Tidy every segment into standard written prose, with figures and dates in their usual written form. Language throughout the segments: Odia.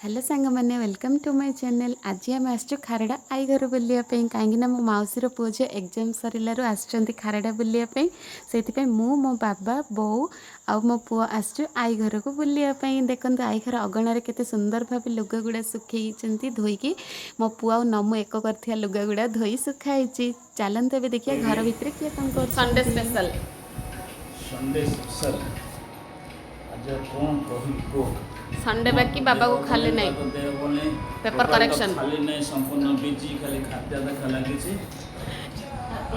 ହ୍ୟାଲୋ ସାଙ୍ଗମାନେ, welcome to my channel. ଆଜି ଆମେ ଆସିଛୁ ଖାରଡ଼ା ଆଈ ଘର ବୁଲିବା ପାଇଁ, କାହିଁକିନା ମୋ ମାଉସୀର ପୁଅ ଝିଅ ଏକ୍ଜାମ୍ ସରିଲାରୁ ଆସିଛନ୍ତି ଖାରଡ଼ା ବୁଲିବା ପାଇଁ। ସେଇଥିପାଇଁ ମୁଁ, ମୋ ବାବା, ବୋଉ ଆଉ ମୋ ପୁଅ ଆସିଛୁ ଆଈ ଘରକୁ ବୁଲିବା ପାଇଁ। ଦେଖନ୍ତୁ, ଆଈ ଘର ଅଗଣାରେ କେତେ ସୁନ୍ଦର ଭାବେ ଲୁଗାଗୁଡ଼ା ଶୁଖେଇଛନ୍ତି ଧୋଇକି। ମୋ ପୁଅ ଆଉ ନମୁ ଏକ କରିଥିବା ଲୁଗାଗୁଡ଼ା ଧୋଇ ଶୁଖା ହେଇଛି। ଚାଲନ୍ତୁ, ଏବେ ଦେଖିବା ଘର ଭିତରେ କିଏ କ'ଣ ସଣ୍ଡେ କରୁଛନ୍ତି। ସ୍ପେଶାଲ। ସଣ୍ଡେ ସ୍ପେଶାଲ, ଆଜି ଆଉ କ'ଣ କହିବି କୁହ? ସଣ୍ଡେ ବାକି ବାବାକୁ ଖାଲି ନାହିଁ। ଦେହ ଭଲ ନାହିଁ। Paper total ତ correction. ଖାଲି ନାହିଁ, ସମ୍ପୂର୍ଣ୍ଣ ବିଜି, ଖାଲି ଖାଦ୍ୟ ଦେଖା ଲାଗିଛି।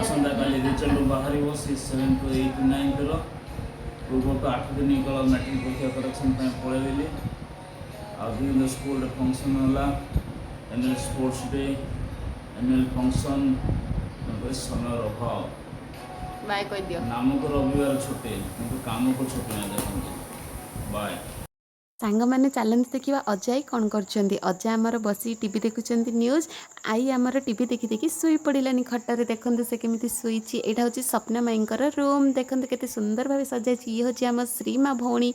ଆସନ୍ତାକାଲି ରେଜଲ୍ଟ ବାହାରିବ 6, 7, 8, 9ର। ପୂର୍ବରୁ ତ 8 ଦିନ ଗଲା ମ୍ୟାଟ୍ରିକ୍ ପରୀକ୍ଷା କରେକ୍ସନ୍ ପାଇଁ ପଳେଇଲି। ଆଉ 2 ଦିନ ସ୍କୁଲରେ ଫଙ୍କସନ୍ ହେଲା, annual sports day, annual function, ତେଣୁକରି ସମୟର ଅଭାବ। ବାଏ କହିଦିଅ। ନାମକୁ ରବିବାର ଛୁଟି, କିନ୍ତୁ କାମକୁ ଛୁଟି ନାହିଁ। ଦେଖନ୍ତୁ, ବାଏ। ସାଙ୍ଗମାନେ, ଚାଲନ୍ତୁ ଦେଖିବା ଅଜା ଆଈ କ'ଣ କରୁଛନ୍ତି। ଅଜା ଆମର ବସି ଟିଭି ଦେଖୁଛନ୍ତି ନ୍ୟୁଜ୍। ଆଈ ଆମର ଟିଭି ଦେଖି ଦେଖି ଶୋଇ ପଡ଼ିଲାନି ଖଟରେ। ଦେଖନ୍ତୁ, ସେ କେମିତି ଶୋଇଛି। ଏଇଟା ହେଉଛି ସ୍ୱପ୍ନା ମାଇଙ୍କର ରୁମ୍। ଦେଖନ୍ତୁ, କେତେ ସୁନ୍ଦର ଭାବେ ସଜାଇଛି। ଇଏ ହେଉଛି ଆମ ଶ୍ରୀମା ଭଉଣୀ।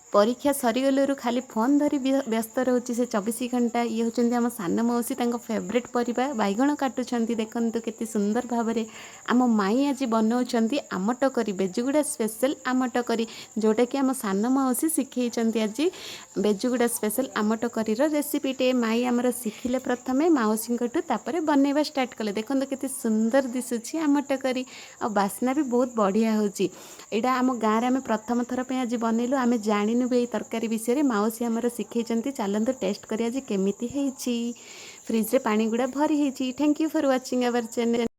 ପରୀକ୍ଷା ସରିଗଲାରୁ ଖାଲି ଫୋନ୍ ଧରି ବ୍ୟସ୍ତ ରହୁଛି ସେ 24 ଘଣ୍ଟା। ଇଏ ହେଉଛନ୍ତି ଆମ ସାନ ମାଉସୀ, ତାଙ୍କ ଫେଭରେଟ୍ ପରିବା ବାଇଗଣ କାଟୁଛନ୍ତି। ଦେଖନ୍ତୁ, କେତେ ସୁନ୍ଦର ଭାବରେ ଆମ ମାଇଁ ଆଜି ବନାଉଛନ୍ତି ଆମଟ କରି, ବେଜୁଗୁଡ଼ା ସ୍ପେଶାଲ ଆମଟ କରି, ଯେଉଁଟାକି ଆମ ସାନ ମାଉସୀ ଶିଖେଇଛନ୍ତି। ଆଜି ବେଜୁଗୁଡ଼ା ସ୍ପେଶାଲ ଆମଟ କରିର ରେସିପିଟେ ମାଇଁ ଆମର ଶିଖିଲେ ପ୍ରଥମେ ମାଉସୀଙ୍କଠୁ, ତାପରେ ବନେଇବା ଷ୍ଟାର୍ଟ କଲେ। ଦେଖନ୍ତୁ, କେତେ ସୁନ୍ଦର ଦିଶୁଛି ଆମଟ କରି ଆଉ ବାସ୍ନା ବି ବହୁତ ବଢ଼ିଆ ହେଉଛି। ଏଇଟା ଆମ ଗାଁରେ ଆମେ ପ୍ରଥମ ଥର ପାଇଁ ଆଜି ବନେଇଲୁ। ଆମେ ଜାଣିନୁ ବି ଏଇ ତରକାରୀ ବିଷୟରେ, ମାଉସୀ ଆମର ଶିଖେଇଛନ୍ତି। ଚାଲନ୍ତୁ ଟେଷ୍ଟ କରିବା ଆଜି କେମିତି ହେଇଛି। ଫ୍ରିଜରେ ପାଣି ଗୁଡ଼ା ଭରି ହେଇଛି। Thank you for watching our channel.